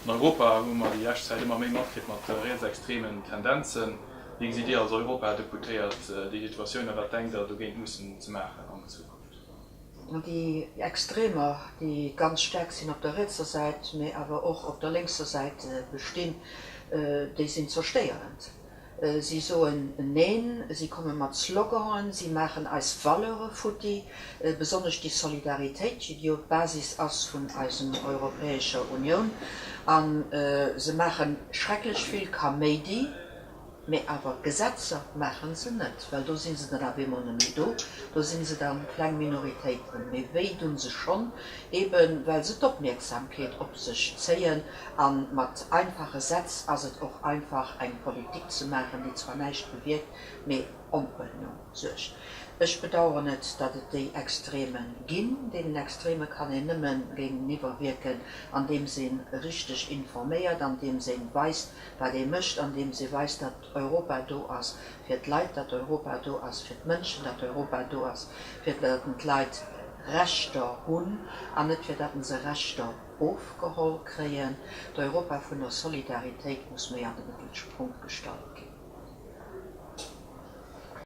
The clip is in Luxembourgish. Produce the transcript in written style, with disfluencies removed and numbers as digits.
An Europa hu mer déi lescht Zäit ëmmer méi matkritt mat rietsextremen Tendenzen. Wéi gesitt Dir als Europadeputéiert déi Situatioun a wat denkt Der dogéint mussen ze maachen an Zukunft? Déi Extremer, déi ganz staark sinn op der rietser Säit, mee awer och op der lénkser Säit bestinn, déi sinn zerstéierend. Si soen Neen, si komme mat Sloganen, si maachen eis Valeure futti, besonnesch déi Solidaritéit, déi jo d'Basis ass vun eisem Europäescher Unioun. A se maache schrecklech vill Kaméidi, mee awer Gesetzer maache se net, well do si se dann op eemol net méi do, do si se dann kleng Minoritéiten. Mee wéi dun se schonn, eebe well se d'Opmierksamkeet op sech zéien. A mat einfache Sätz ass et och einfach, eng Politik ze maachen, déi zwar näischt bewierkt, mee Onuerdnung suergt. Ech bedauern et, datt et déi Extreme ginn. Deenen Extreme kann een nëmme géinteniwwer wierken, andeems ee richteg informéiert, andeems ee weist, wat ee mécht, andeems ee weist, datt Europa do ass fir d'Leit, datt Europa do ass fir d'Mënschen, datt Europa do ass, fir datt d'Leit Rechter hunn an net fir datt se Rechter ofgeholl kréien. D'Europa vun der Solidaritéit muss méi an de Mëttelpunkt gestallt ginn.